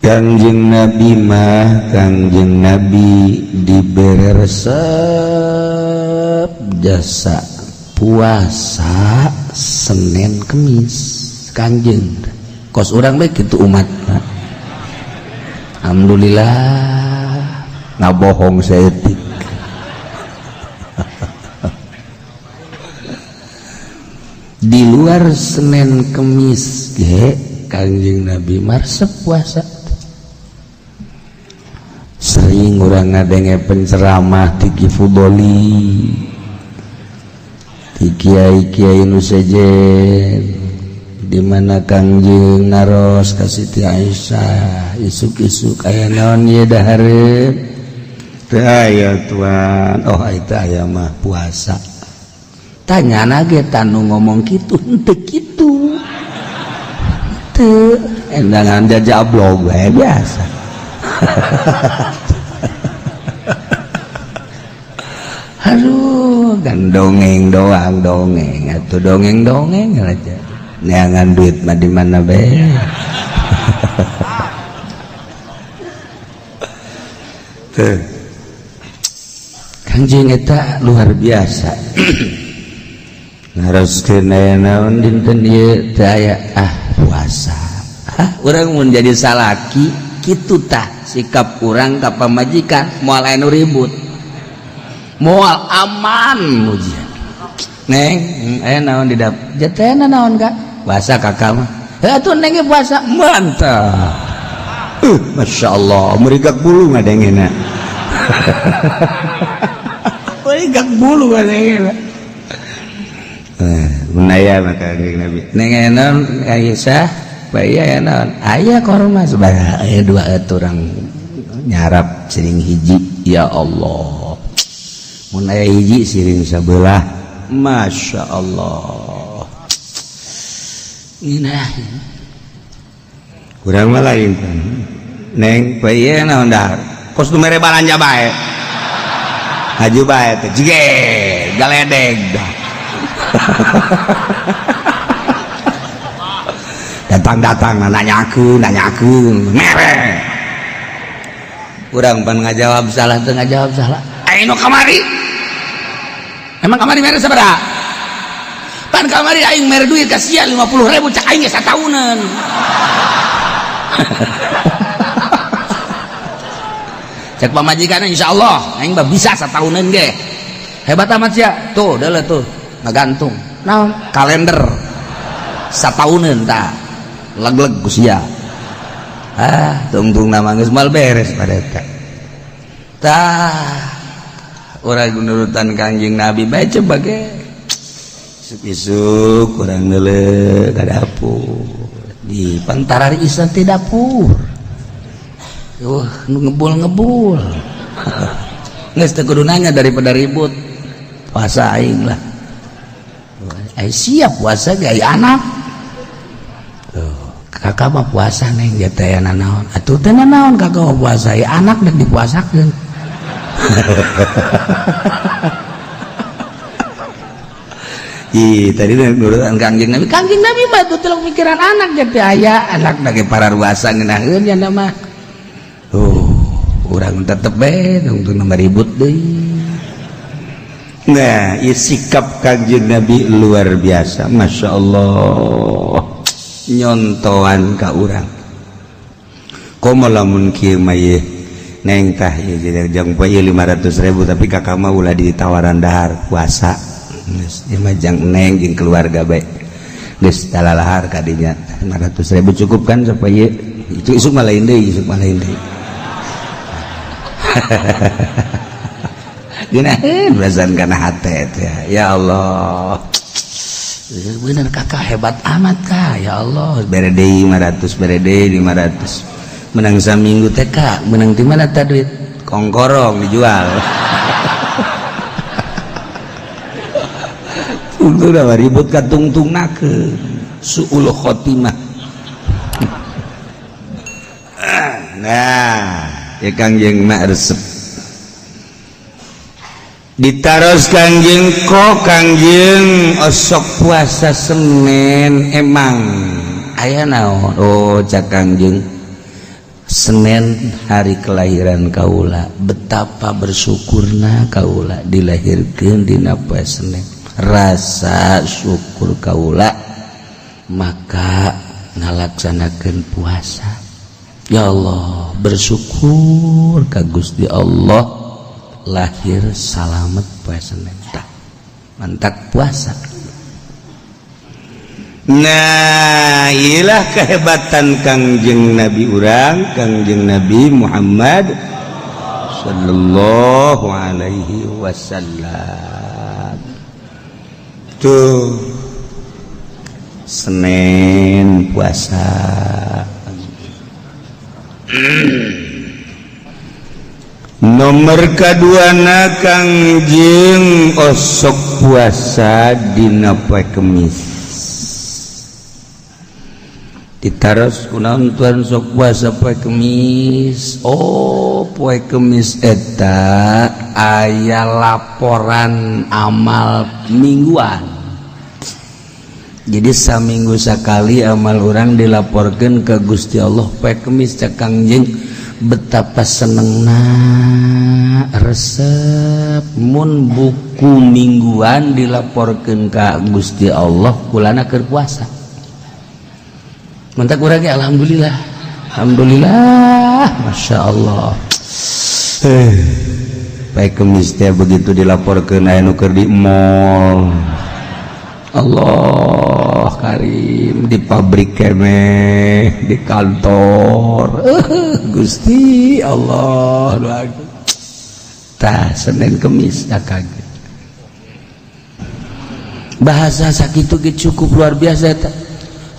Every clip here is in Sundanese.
Kangjeng Nabi mah, Kangjeng Nabi dibere resep jasa puasa Senin Kemis. Kangjeng kos urang bae kitu umat. Alhamdulillah, ngabohong saeutik. Di luar Senin Kemis ge Kangjeng Nabi marsep puasa. Sering urang ngadenge penceramah ti Ki Fudoli, ti kiai-kiai nu sejen, di mana Kangjeng naros ka Siti Aisyah, "Isuk-isuk aya naon ieu dahareun?" "Teu aya, Tuan." "Oh, itu aya mah puasa." Tanya ge tanu ngomong kitu henteu kitu teu endangan jajablog we biasa. Aduh, kan dongeng doang, dongeng atau dongeng-dongeng aja. Neangan duit mah di mana be. Tuh. Kangjeng eta luar biasa. Naroskeun aya naon dinten ieu? Teu aya, ah puasa. Hah, urang mun jadi salaki kitu tah sikap urang ka pamajikan, moal aya nu ribut, moal aman ujian. "Neng, aya naon di dapur?" "Jatena naon, Kak?" "Puasa kakak mah." "Heuh atuh neng ge puasa." Mantap. Masya Allah, merigak bulu ngadengena. Merigak bulu ngadengena. Menaya maka Kangjeng Nabi. "Neng, aya naon?" "Aisyah, bae aya naon?" "Aya korma sabaraha?" "Aya dua." Urang nyarap siring hiji, ya Allah. Mun aya hiji siring sabelah. Masya Allah. Ngeunah. Urang mah lain. "Neng, bae naon dahar?" Kos nu mere balanja bae. Haju bae teh jige galedeg. Datang-datang nanyakeun, nanyakeun, mere. Urang pan ngajawab salah teu ngajawab salah. Aing nu kamari. Emang kamari mere sabaraha? Pan kamari aing mere duit ka sia 50.000, cak aing ge sataunan. Cek pamajikan, "Insyaallah aing mah bisa sataunan ge." "Hebat amat sia." Tuh, deuleu tuh, ngagantung. Naon? Kalender. Sataunan tah. Leg-leg ku sia. Ah, tungtung nama geus moal beres pada eta. Tah, urang nurutan Kangjeng Nabi bae coba ge. Isuk-isuk urang neuleuh ka dapur. Di pantarar isa ti dapur. Nu ngebul-ngebul. Geus teu kudu nanya daripada ribut. Puasa aing lah. Ai siap puasa ge ai anak. Tuh, kakak mah puasa, Neng, dia teh naon? Atuh teh naon kakak mah puasa, ai anak dek dipuasakeun. Ih, tadi nurutan Kangjeng Nabi. Kangjeng Nabi mah tuh teu mikiran anak jadi aya anak ge pararuasa ngeunaheun nya mah. Urang tetep bae tungtung nama ribut deui. Nah, ieu sikap Kangjeng Nabi luar biasa. Masya Allah. Nyontoan ka urang. Komo lamun kieu mah ieu neng tah ieu jang poe ieu 500.000, tapi kakak mah ulah ditawaran dahar puasa. Geus ieu mah jang neng jeung keluarga bae. Geus talalahar kadinya 500.000 cukup kan supaya ieu itu isuk mah lain deui, isuk mah lain deui. Geunaheun perasaan kana hate teh. Ya Allah. Bener kakak hebat amat kak, ya Allah. Bere deui 500, bere deui 500. Menang saminggu teh kak, menang di mana tah duit? Kongkorong dijual. Tungtung dah ribut ka tungtungnakeun. Suul khotimah. Nah, ya Kangjeng mah resep. Ditaros Kangjeng, kok Kangjeng osok puasa Senin, emang aya naon? Oh, cak Kangjeng, Senin hari kelahiran kaula, betapa bersyukurna kaula dilahirkeun dina poe Senin. Rasa syukur kaula maka ngalaksanakeun puasa. Ya Allah, bersyukur ka Gusti Allah lahir salamet poe Senin. Tah, mantak puasa. Nah, ilah kehebatan Kangjeng Nabi urang, Kangjeng Nabi Muhammad sallallahu alaihi wasallam. Tuh Senin puasa. Nomor kaduana Kangjeng osok puasa dina poe Kemis. Ditaros kunaon Tuhan sok puasa poe Kemis? Oh, poe Kemis eta aya laporan amal mingguan. Jadi saminggu sakali amal orang dilaporkan ke Gusti Allah poe Kemis. Cek Kangjeng, betapa senengna resep mun buku mingguan dilaporkan ke Gusti Allah kulana keur puasa. Mantak urang ge alhamdulillah. Alhamdulillah, Masya Allah. Baik Kemis teh begitu dilaporkeun aya nu keur di mall. Allah Karim, di pabrik keneh, di kantor. Gusti Allah. Tah Senin Kemis tak kaget. Bahasa sakitu ge cukup luar biasa eta.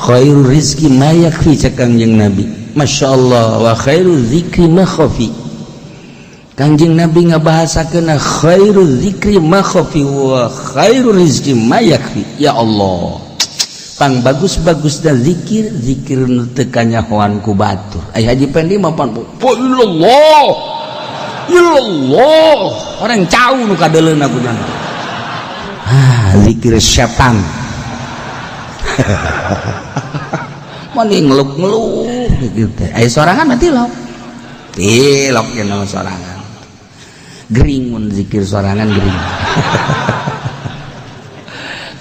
Khairur rizki ma yakfi cek Kangjeng Nabi. Masya Allah, wa khairu zikri ma khafi. Kangjeng Nabi ngabahasakeun khairu zikri ma khafi wa khairu rizki ma yakfi. Ya Allah, pang bagus-bagus dan zikir zikir nu teu kanyahoan ku batur. Ai Haji Pendi mah pan illallah illallah, orang cau nu kadeuleuna ku nya. Ah, zikir setan. Mani ngeluk-ngeluk gitu teh. Aya sorangan mah tilok. Tilok nya nama sorangan. Gering mun zikir sorangan gering.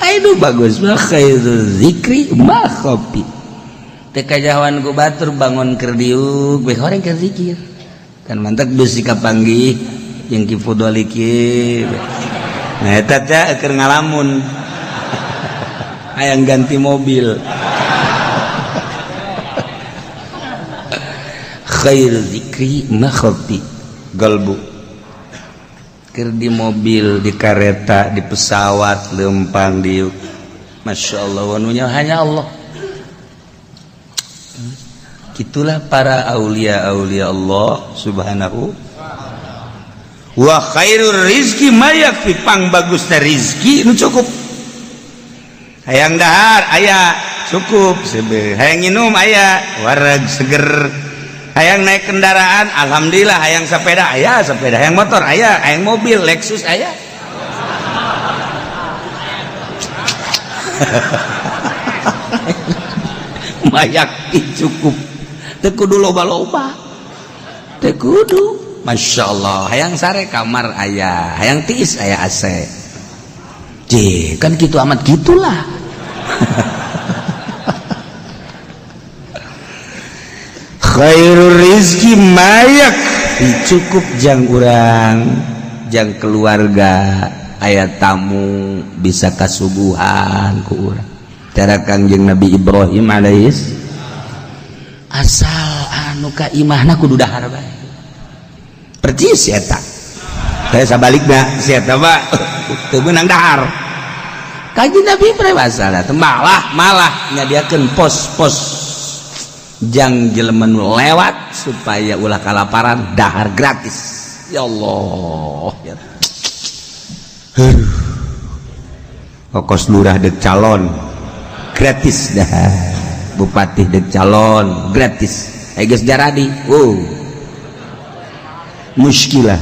Aduh bagus mah khairu zikri ma khafi. Teu kajahoan ku batur bangun keur diuk we horeng keur zikir. Kan mantak beusi kapanggih jeung Ki Fudoli kieu. Nah eta teh keur ngalamun. Hayang ganti mobil. Khair zikri ma khafi galbu. Keur di mobil, di kareta, di pesawat lempang diuk. Masya Allah, wanunya hanya Allah. Itulah para aulia-aulia Allah subhanahu wa khairur rizki ma yakfi, pang bagusna rizki nu cukup. Hayang dahar aya cukup, hayang minum aya wareg seger, hayang naik kendaraan alhamdulillah, hayang sepeda aya sepeda, hayang motor aya, hayang mobil Lexus aya. Mayak cukup, teu kudu loba-loba, teu kudu. Masya Allah, hayang sare kamar aya, hayang tiis aya AC. J, kan gitu amat gitulah. Khairur rizki mayak cukup jang urang, jang keluarga, aya tamu bisa kasuguhan ku urang. Cara Kangjeng Nabi Ibrahim alaihis asal anu ka imahna kudu dahar bae. Percis eta. Saya sabalikna si eta mah teu meunang dahar. Kanjeng Nabi Ibrahim masalah teh malah nyadiakeun pos-pos jang jelema nu lewat supaya ulah kalaparan dahar gratis. Ya Allah ya. Kokos lurah dek calon gratis dah, bupati dek calon gratis, geus jaradi. Oh muskilah.